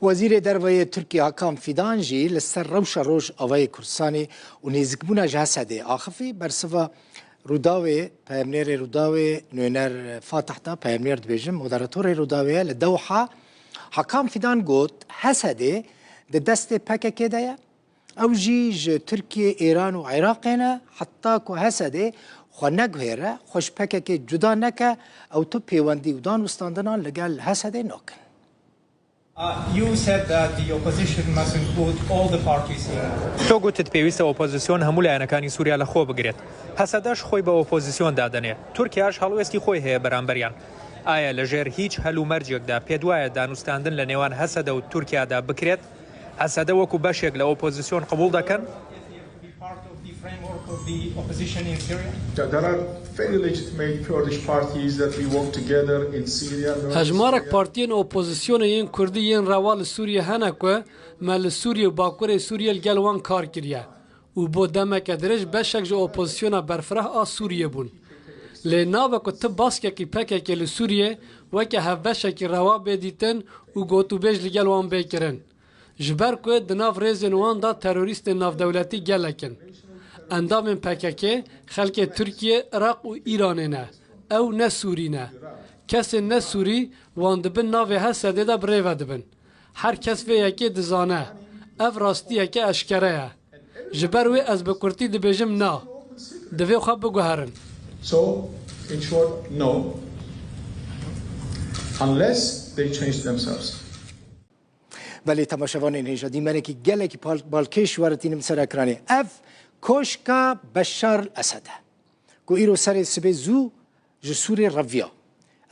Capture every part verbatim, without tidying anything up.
Wezîrê Derve yê Tirkiyê Hakan Fidan jî li ser rewşa Rojavayê Kurdistanê û nêzîkbûna ji Hesedê axifî. Bersiva Rûdawê, peyamnêrê Rûdawê Nûner Fatih da, peyamnêr dibêjim, moderatorê Rûdawê ye li Dewha. Hakan Fidan got, Hesedê di destê P K K de ye. Ew jî ji Tirkiye, Îran û Iraqê ne, heta ku Hesedê xwe neguhêre, xwe ji P K K cuda neke, ew tu pêwendî û danûstandinan li gel Hesedê nakin. Uh, you said that the opposition must include all the parties in. تۆ گوتت پێویستە ئۆپۆزیسیۆن هەموو لایەنەکانی سووریا لە خۆ بگرێت. هەسەدەش خۆی بە ئۆپۆزیسیۆن دادەنێ. تورکیاش هەڵوێستی خۆی هەیە بەرامبەریان. ئایا لە ژێر هیچ هەل و مەرجێکدا پێت وایە دانوستاندن لە نێوان هەسەدە و تورکیادا بکرێت؟ هەسەدە وەکو بەشێک لە ئۆپۆزیسیۆن قبوڵ دەکەن؟ Part of the framework of the opposition in Syria? There are very legitimate Kurdish parties that we work together in Syria, northern Hejmarek Syria. Partiyên opozisyonê yên Kurdî yên rewa li Sûriyê hene ku me li Sûriyê û Bakurê Sûriyê li gel wan kar kiriye û bo demeke dirêj beşek ji opozisyona berfireh a Sûriyê bûn. Lê nabe ku ti baskekî P K K li Sûriyê weke hevbeşekî rewa bê dîtin û gotûbêj li gel wan bê kirin. Ji ber ku di nav rêzên wan de terorîstên navdewletî gelek in. Endamên P K K xelkê Tirkiye, Iraq û Îranê ne. Ew ne Sûrî ne. Kesên ne Sûrî wan di bin navê Hesedê de bi rê ve dibin. Her kes vê yekê dizane. Ev rastiyeke eşkere ye. Ji ber wê ez bi kurtî dibêjim na. Divê xwe biguherin. So, in short, no. Unless they change themselves. Belê temaşevanên hêja, dîmenekî gelekî pal-, balkêş weretînim ser ekranê. Ev koşka Beşar el Esed e, ku îro serê sibê zû ji Sûrê reviya.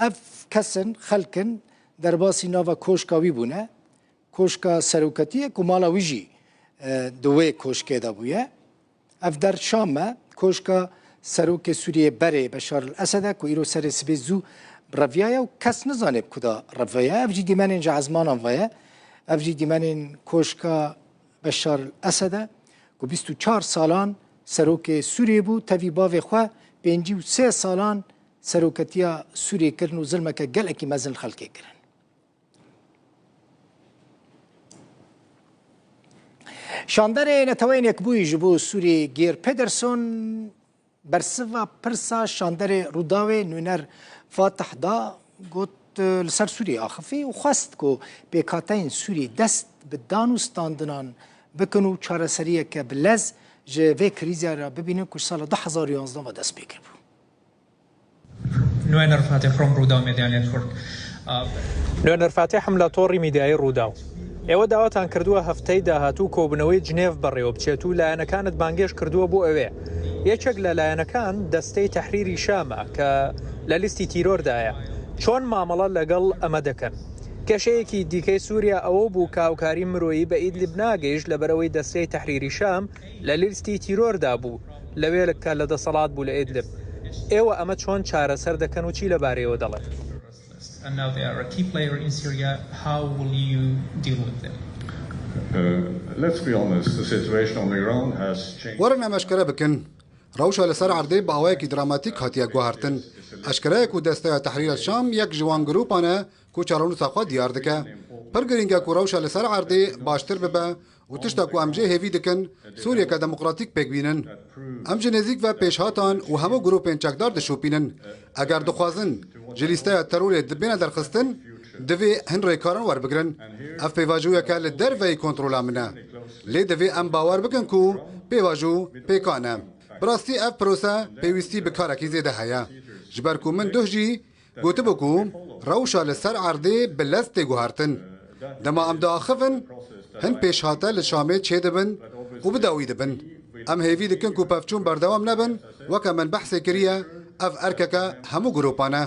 Ev kes in, xelk in, derbasî nava koşka wî bûne. Koşka seroketiyê ku mala wî jî, e, di wê koşkê de bûye. Ev der Şam e, koşka serokê Sûriyê berê Beşar el Esed e ku îro serê sibê zû reviyaye û kes nizane bi ku da reviyaye. Ev jî dîmenên ji ezmanan ve ye. Ev jî dîmenên koşka Beşar el Esed e ku bîst û çar salan serokê Sûriyê bû, tevî bavê xwe pêncî û sê salan seroketiya Sûriyê kirin û zilmeke gelekî mezin li xelkê kirin. Şanderê Neteweyên Yekbûyî ji bo Sûriyê Geir Pedersen bersiva pirsa şanderê Rûdawê Nûner Fatih da, got, li ser Sûriyê axifî û xwest ku pêkhateyên Sûrî dest bi danûstandinan bikin û çareseriyeke bi lez ji vê krîzê re bibînin ku ji sala du hezar û yanzdeh ve dest pê kiribû. Nuener Fatih from Rûdaw Media Network. Uh, Nuener Fatih im لە تۆڕی میدیایی ڕووداو. ئێوە داواتان کردووە هەفتەی داهاتوو کۆبوونەوەی جنێڤ بەڕێوە بچێت و لایەنەکانت بانگێش کردووە بۆ ئەوێ. یەکێک لە لایەنەکان دەستەی تەحریری شامە کە لە لیستی تیرۆردایە. چۆن مامەڵە لەگەڵ ئەمە دەکەن؟ کێشەیەکی دیکەی سووریا ئەوە بوو کە هاوکاری مرۆیی بە ئیدلیب ناگەیشت لەبەرەوەی دەستەی تەحریری شام لە لیستی تیرۆردا بوو، لەوێ کە لە دەسەڵات بوو لە ئیدلب. ئێوە ئەمە چۆن چارەسەر دەکەن و چی لەبارەیەوە دەڵێن؟ And now they are a key player in Syria. How will you deal with them? Uh, let's be honest, the situation on the ground has changed. وەرن ئەمە ئەشکەرە بکن. ڕەوشە لەسەر عەردەی بە ئاوایەکی دراماتیک هاتیە گوهارتن. ئەشکەرەیە کو دەستەیە تەحریر شام یەک ji wan grûpan e ku çarenûsa xwe diyar dike. Pir girîng e ku rewşa li ser erdê baştir bibe û tişta ku em jê hêvî dikin, Sûriyeke demokratîk pêk bînin. Em ji nêzîk ve pêşhatan û hemû grûpên çekdar dişopînin. Eger dixwazin ji lîsteya terorê dibêne derxistin, divê hin rêkaran werbigrin. Ev pêvajoyeke li derveyî kontrola min e. Lê divê em bawer bikin ku pêvajo pêkan e. Bi rastî ev prose pêwîstî bi karekî zêde heye. Ji ber ku min duh jî gotibû ku rewşa li ser erdê bi lez tê guhertin. Dema em diaxivin, hin pêşhate li Şamê çêdibin û bi dawî dibin. Em hêvî dikin ku pevçûn berdewam nebin, weke min behsê kiriye, ev erkeke hemû grûpan e.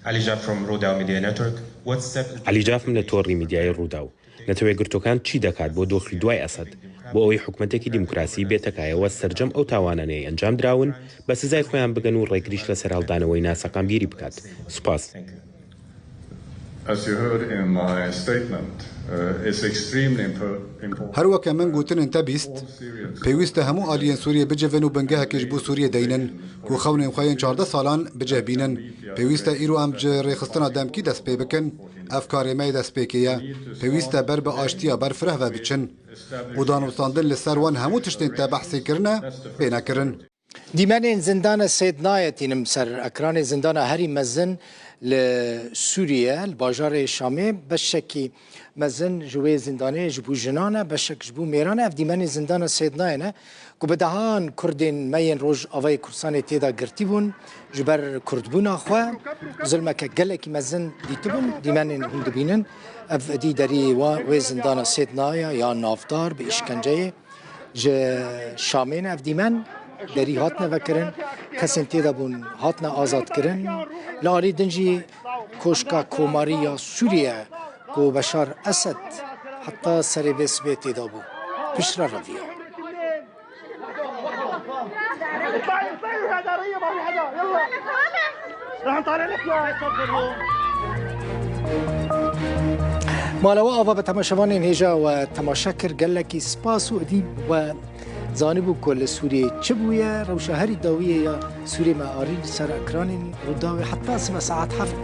Ali Jaf from Rûdaw Media Network. What steps Elî Caf, min li تۆڕی میدیایی ڕووداو. نەتەوە یەکگرتووەکان چی دەکات بۆ دۆخی دوای ئەسەد، بۆ ئەوەی حکومەتێکی دیموکراسی بێتە کایەوە سەرجەم ئەو تاوانانەی ئەنجام دراون بە سزای خۆیان بگەن و ڕێگریش لەسەر هەڵدانەوەی ناسەقامگیری بکات؟ سوپاس. Thank you. As you heard in my statement, uh, it's extremely impo- important. Her weke min gotin in te bîst, pêwîst e hemû aliyên Sûriyê bicivin û bingehekê ji bo Sûriyê deynin, ku xewnên xwe yên çardeh salan bicih bînin. Pêwîst e îro em ji rêxistina demkî dest pê bikin. Ev karê me yê destpêkê ye. Pêwîst e ber bi aştiya berfireh ve biçin û danûstandin li ser wan hemû tiştên te behsê kirine bêne kirin. Dîmenên zindana Sêdnayê tînim ser ekranê. Zindana herî mezin li Sûriye, li bajarê Şamê, beşekî mezin ji wê zindanê ji bo jinan e, beşek ji bo mêran e. Ev dîmenên zindana Sêdnayê ne ku bi dehan Kurdên me yên Rojavayê Kurdistanê tê de girtî bûn, ji ber Kurdbûna xwe zilmeke gelekî mezin dîtibûn. Dîmenên hûn dibînin, ev êdî derî wa wê zindana Sêdnaya ya navdar bi îşkenceyê. Ji Şamê ne ev dîmen derî hatine vekirin, kesên tê de bûn hatine azadkirin. Li alî din jî koşka komarî ya Sûriye ku Beşar Esed heta serê vê sibê tê de bû, piştre reviya. Mala we ava bi temaşevanên hêja we temaşe kir. Gelekî spas û êdî we zanîbû ku li Sûriyê çi bûye. Rewşa herî dawiyê ya Sûriyê me arî li ser ekranên Rûdawê. Heta sibe saet heft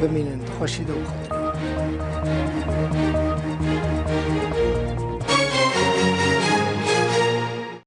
bimînin. Xweşî de û xatirê.